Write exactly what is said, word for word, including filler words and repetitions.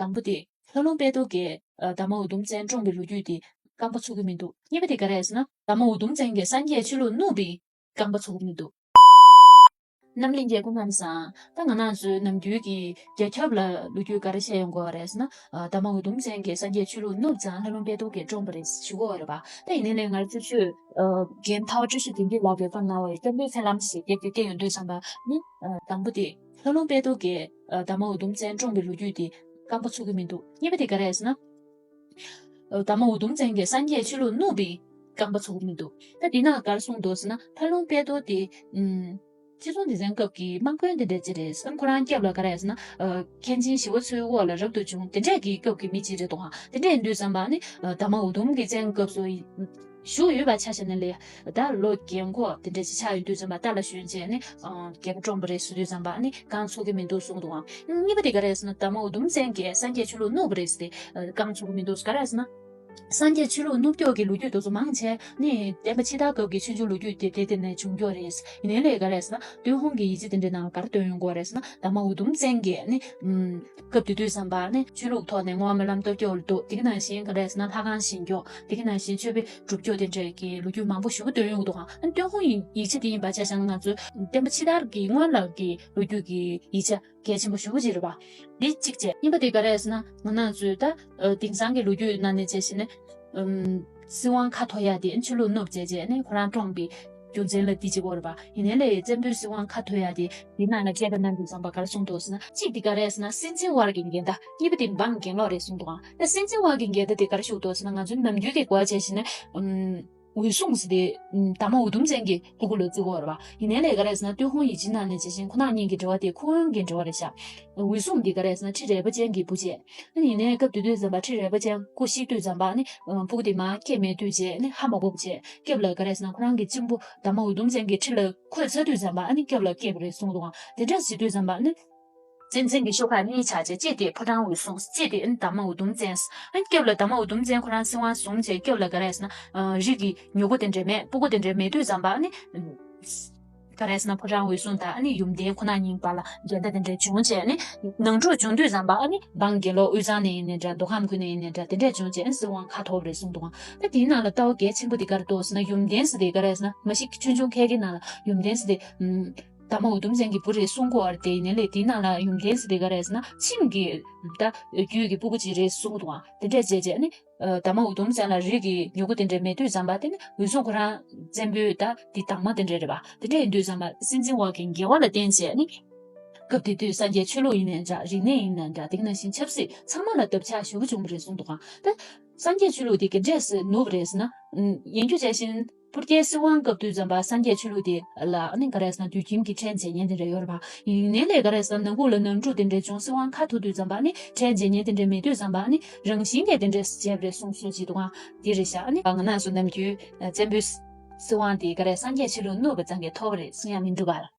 དང་པོ་དེ། ལྷ་ལུང་དཔལ་རྡོར་གྱིས་ཨ་དར་མ་འུ་དུམ་བཙན་བཀྲོངས་པའི་ལོ་རྒྱུས་དེ་རྐང་པ་ཚུགས་ཀྱི་མི་འདུག་གཉིས་པ་དེ་ག་རེ་རེད་ཟེར་ན། དར་མ་འུ་དུམ་བཙན་གྱིས་སངས་རྒྱས་ཆོས་ལུགས་བསྣུབས་པའི་རྐང་པ་ཚུགས་ཀྱི་མི་འདུག་རྣམ་གླིང་རྒྱལ་པོ་རྣམ་བཟང་། ད་ང་རང་ཚོའི་ནམ་རྒྱུན་གྱི་རྒྱ་ཁྱབ་ལ་ལོ་རྒྱུས་ག་རེ་བཤད་ཡོང་གི་ཡོད་རེད་ཟེར་ན། ཨ་དར་མ་འུ་དུམ་བཙན་གྱིས་སངས་རྒྱས་ཆོས་ལུགས་བསྣུབས་ཙང་ལྷ་ལུང་དཔལ་རྡོར་གྱིས་བཀྲོངས་པ་རེད་ཞུ་གི་ཡོད་རེད་པ། ད་ཡིན་ནའི་ལས་ང་ཚོས་ཆོས་ཨ་རྒན་ཐར་བ་བཀྲ་ཤིས་དོན་གྱི་ལགས་ཀྱིས་བཀའ་གནང་བའི་བསྟན་པའི་མཚན་ལམ་ཞེས་སྐད་ཆ་བསྐྱལ་ཡོང་དུས་ཙམ་པ་ནི། ཨ་དང་པོ་དེ། ལྷ་ལུང་དཔལ་རྡོར་གྱིས་ཨ་དར་མ་འུ་དུམ་བཙན་བཀྲོངས་པའི་ལོ་རྒྱུས་དེ་རྐང་པ་ཚུགས་ཀྱི་མི་འདུག་གཉིས་པ་དེ་ག་རེ་རེད་ཟེར་ན། ཨ་དར་མ་འུ་དུམ་བཙན་གྱིས་སངས་རྒྱས་ཆོས་ལུགས་བསྣུབས་པའི་རྐང་པ་ཚུགས་ཀྱི་མི་འདུག་ད་འདི་ན་ག་རེ་གསུངས་འདུག་ཟེར་ན། ལྷ་ལུང་དཔལ་རྡོར་དེ་ཨུམ། སྤྱི་ཚོགས་སྡེ་ཚན་སྐབས་ཀྱི་དམག་དཔོན་དེ་འདྲ་ཅིག་རེད་བསམ། ཁོ་རང་སྐབས་ལ་ག་རེ་ཟེར་ན། ཨ་མཁན་ཆེན་ཞི་བ་འཚོའི་འོག་ལ་རབ་ཏུ་བྱུང་དེ་འདྲས་ཀྱི་སྐབས་ཀྱི་མི་ཅིག་རེད་འདུག་ཧ། དེ་འདྲས་ཡིན་དུས་ཙམ་པ་ནི་ཨ་དར་མ་འུ་དུམ་གྱི་བཙན་སྐབས་སུ་བཞུགས་ཡོད་པ་ཆ་བཞག་ན་ལས། ད་ལོ་རྒན་གོག་དེ་འདྲས་ཅིག་ཆགས་ཡོང་དུས་ཙམ་པ་རྟ་ལ་ཞོན་བྱས་ནི་ཨ་རྒྱལ་པོ་བཀྲོངས་པ་རེད་ཟེར་དུས་ཙམ་པ་ནི་རྐང་ཚུགས་ཀྱི་མི་འདུག་གསུངས་འདུག་ཧ། གཉིས་པ་དེ་ག་རེ་ཟེར་ན། དར་མ་འུ་དུམ་བཙན་གྱིས་སངས་རྒྱས་ཆོས་ལུགས་བསྣུབས་པ་རེད་ཟེར་ཏེ་ཨ་རྐང་ཚུགས་ཀྱི་མི་འདུག་ག་རེ་ཟེར་ན། སངས་རྒྱས་ཆོས་ལུགས་བསྣུབས་ཀྱོག་གི་ལོ་རྒྱུས་དེ་ཚོ་མང་ཆེ་ནི་བསྟན་པ་ཕྱི་དར་སྐབས་ཀྱི་ཆོས་འབྱུང་ལོ་རྒྱུས་དེ་དེ་དེ་ནས་བྱུང་ཀྱོག་རེད། ཡིན་ནའི་ལས་ག་རེ་ཟེར་ན། ཏུན་ཧོང་གི་ཡིག་ཆ་དེ་འདྲའི་ནང་ག་རེ་བཏོན་ཡོང་གི་ཡོད་རེད་ཟེར་ན། དར་མ་འུ་དུམ་བཙན་གྱིས་ནི་ཨུམ། སྐབས་དེ་དུས་ཙམ་པ་ནི་ཆོས་ལུགས་ཐོག་ནས་བསྔོ་བ་སྨོན་ལམ་བཏབ་ཀྱོག་ལ་འདུག་དེ་ག་ནང་བཞིན་ག་རེ་ཟེར་ན་ལྷ་ཁང་བཞེངས་ཀྱོག་དེ་ག་ནང་བཞིན་མཆོད་པ་སྒྲུབ་ཀྱོག་དེ་འདྲའི་གི་ལོ་རྒྱུས་མང་པོ་ཞེ་པོ་བཏོན་ཡོང་གི་འདུག་ཧ། ཨ་ནི་ཏུན་ཧོང་ཡིག་ཡིག་ཆ་དེ་ཡིན་པ་ཆ་བཞག་ན་ང་ཚོའི་བསྟན་པ་ཕྱི་དར་གྱི་སྔོན་ལ་གི་ལོ་རྒྱུས་ཀྱི་ཡིག་ཆ་གལ་ཆེན་པོ་ཞེ་པོ་ཅིག་རེད་པ། འདི་གཅིག་བྱས། གཉིས་པ་དེ་ག་རེ་ཟེར་ན། ང་རང་ཚོའི་ད་ཨ་དེང་སང་གི་ལོ་རྒྱུས་ནང་ནས་བྱས་ཤིང་ནི་ཨུམ། སྲིད་དབང་ཁ་འཐོར་ཡ་དེ་ཆོས་ལུགས་བསྣུབས་བྱས་བྱས་ནས་ཁོ་རང་བཀྲོངས་པའི་རྒྱུ་མཚན་ལ་འདི་གཅིག་པོ་རེད་པ། ཡིན་ནའི་ལས་བཙན་པོའི་སྲིད་དབང་ཁ་འཐོར་ཡ་དེ་འདི་ནང་ལ་དཔྱད་པ་གནང་དུས་ཙམ་པ་ག་རེ་གསུངས་འདུག་ཟེར་ན། གཅིག་དེ་ག་རེ་ཟེར་ན། སྲིད་འཛིན་དབར་གྱི་འགལ་ཟླ། གཉིས་པ་དེ་འབངས་གྱེན་ལོག་རེད་གསུངས་འདུག་ཨང་། ད་སྲིད་འཛིན་དབར་གྱི་འགལ་ཟླ་དེ་ག་རེ་ཞུགས་འདུག་ཟེར་ན། ང་ཚོའི་ནམ་རྒྱུན་གྱི་གོ་བ་བྱས་ཤིང་ནི་ཨུམ། འོད་སྲུང་ཟེར་དེ་ཨུམ། དར་མ་འུ་དུམ་བཙན་གྱི་སྤུ་གུ་ལ་བརྩི་གི་ཡོད་རེད་པ། ཡིན་ནའི་ལས་ག་རེ་ཟེར་ན། ཏུན་ཧོང་ཡིག་ཆའི་ནང་ནས་བྱས་ཤིང་ཁོ་རང་གཉིས་ཀྱི་འབྲེལ་བ་དེ་ཁུངས་ཡོན་གྱི་འབྲེལ་བ་རེད་ཤག་འོད་སྲུང་འདི་ག་རེ་ཟེར་ན་ཁྲི་རལ་པ་ཅན་གྱི་བུ་བྱས། ཨ་ནི་ཡིན་ནའི་སྐབས་དེ་དུས་ཙམ་པ་ཁྲི་རལ་པ་ཅན་སྐུ་གཤེགས་དུས་ཙམ་པ་ཨ་ནི་སྤུ་གུ་དེ་མར་སྐྱེས་མེད་དུས་བྱས་ཨ་ནི་ཧ་མ་གོ་བ་བྱས། སྐབས་ལ་ག་རེ་ཟེར་ན་ཁོ་རང་གི་གཅེན་པོ་དར་མ་འུ་དུམ་བཙན་གྱི་ཁྲི་ལ་འཁོད་ཚར་དུས་ཙམ་པ་ཨ་ནི་སྐབས་ལ་སྐྱེས་པ་རེད་གསུངས་འདུག་ཨང་། དེ་འདྲ་བྱེད་དུས་ཙམ་པ་ཨ་ནི། བཙན་འཛིན་གྱི་ཤོག་ཁག་གཉིས་ཆགས་བྱས། གཅིག་དེ་ཕོ་བྲང་འོད་སྲུང་། གཅིག་དེ་ཨ་ནི་དར་མ་འུ་དུམ་བཙན། ཨ་ནི་སྐབས་ལ་དར་མ་འུ་དུམ་བཙན་ཁོ་རང་སྲིད་དབང་བཟུང་བྱས་སྐབས་ལ་ག་རེ་ཟེར་ན་ཨ་རིགས་ཀྱི་མྱུ་གུ་དེ་འདྲ་མེད། སྤུ་གུ་དེ་འདྲ་མེད་དུས་ཙམ་པ་ཨ་ནི། ག་རེ་ཟེར་ན་ཕོ་བྲང་འོད་སྲུང་དང་ཨ་ནི་ཡུམ་བརྟན་ཁོ་ན་གཉིས་བར་ལ་འགལ་ཟླ་དེ་འདྲ་བྱུང་བྱས་ཨ་ནི་ནང་འཁྲུག་བྱུང་དུས་ཙམ་པ་ཨ་ནི་འབངས་དགེ་སློང་དབུས་གཙང་ནས་ཡིན་ནའི་འདྲ། མདོ་ཁམས་ཁུལ་ནས་ཡིན་ནའི་འདྲ། དེ་འདྲས་བྱུང་བྱས་ཨ་ནི་སྲིད་དབང་ཁ་འཐོར་བ་རེད་གསུངས་འདུག་ཨང་། ད་དེའི་ནང་ལ་ལྟ་བ་གལ་ཆེན་པོ་དེ་ག་རེ་འདུག་ཟེར་ན། ཡུམ་བརྟན་ཟེར་དེ་ག་རེ་ཟེར་ན་མ་གཞི་ཆོས་འབྱུང་མཁས་པའི་ནང་ལ་ཡུམ་བརྟན་ཟེར་དེ་ཨམ། དར་མ་འུ་དུམ་བཙན་གྱི་བུ་རེད་གསུང་གི་ཡོད་རེད་དེ། ཡིན་ནའི་ལས་དེའི་ནང་ལ་ཡུམ་བརྟན་ཟེར་དེ་ག་རེ་ཟེར་ན་ཁྱིམ་གྱི་ད་རྒྱུད་ཀྱི་སྤུ་གུ་ཅིག་རེད་གསུང་གི་འདུག་ཨང་། དེ་འདྲས་བྱས་བྱས་ཨ་ནི། ཨ་དར་མ་འུ་དུམ་བཙན་ལ་རིགས་ཀྱི་མྱུ་གུ་དེ་འདྲ་མེད་དུས་ཙམ་པ་དེ་ནི་འོད་སྲུང་ཁོ་རང་བཙན་པོའི་ད་དེ་དྭངས་མ་དེ་འདྲ་རེད་པ། དེ་འདྲ་ཡིན་དུས་ཙམ་པ་སྲིད་འཛིན་དབར་གྱི་འགལ་བ་ལ་བརྟེན་བྱས་ནི། སྐབས་དེ་དུས་སངས་རྒྱས་ཆོས་ལུགས་ཡིན་ནའི་འདྲ། རིག་གནས་ཡིན་ནའི་འདྲ། དེ་ག་ནང་བཞིན་ཆབ་སྲིད་ཚང་མ་ལ་འདབ་ཆགས་ཞེ་པོ་བྱུང་བ་རེད་གསུངས་འདུག་ག་ད་སངས་རྒྱས་ཆོས་ལུགས་དེ་ག་འདྲས་སེ་ནུབ་རེད་ཟེར་ན། ཨ་ཡིན་རྒྱུ་བྱས་ཤིང་སྤུར་རྒྱལ་སྲིད་དབང་སྐབས་དུས་ཙམ་པ་སངས་རྒྱས་ཆོས་ལུགས་དེ་ལ་ཨ་ནི་ག་རེ་ཟེར་ན་དུད་ཁྱིམ་གྱི་ཁྲལ་འཇལ་མཁན་དེ་འདྲ་ཡོད་རེད་པ། ཡིན་ནའི་ལས་ག་རེ་ཟེར་ན་ནང་ཁུལ་ལ་ནང་འཁྲུག་དེ་འདྲ་བྱུང་། སྲིད་དབང་ཁ་འཐོར་དུས་ཙམ་པ་ཨ་ནི་ཁྲལ་འཇལ་མཁན་དེ་འདྲ་མེད་དུས་ཙམ་པ་ཨ་ནི་རང་བཞིན་གྱིས་དེ་འདྲ་བྱས་པ་རེད་གསུངས་སྲོལ་ཅིག་འདུག་ག་དེ་རེད་ཤག་ཨ་ནི་ང་རང་ཚོ་ནམ་རྒྱུན་བཙན་པོའི་སྲིད་དབང་དེ་ག་རེ་སངས་རྒྱས་ཆོས་ལུགས་བསྣུབས་པ་ཙམ་གྱིས་ཐོབ་པ་རེད་གསུང་ཡ་མི་འདུག་ག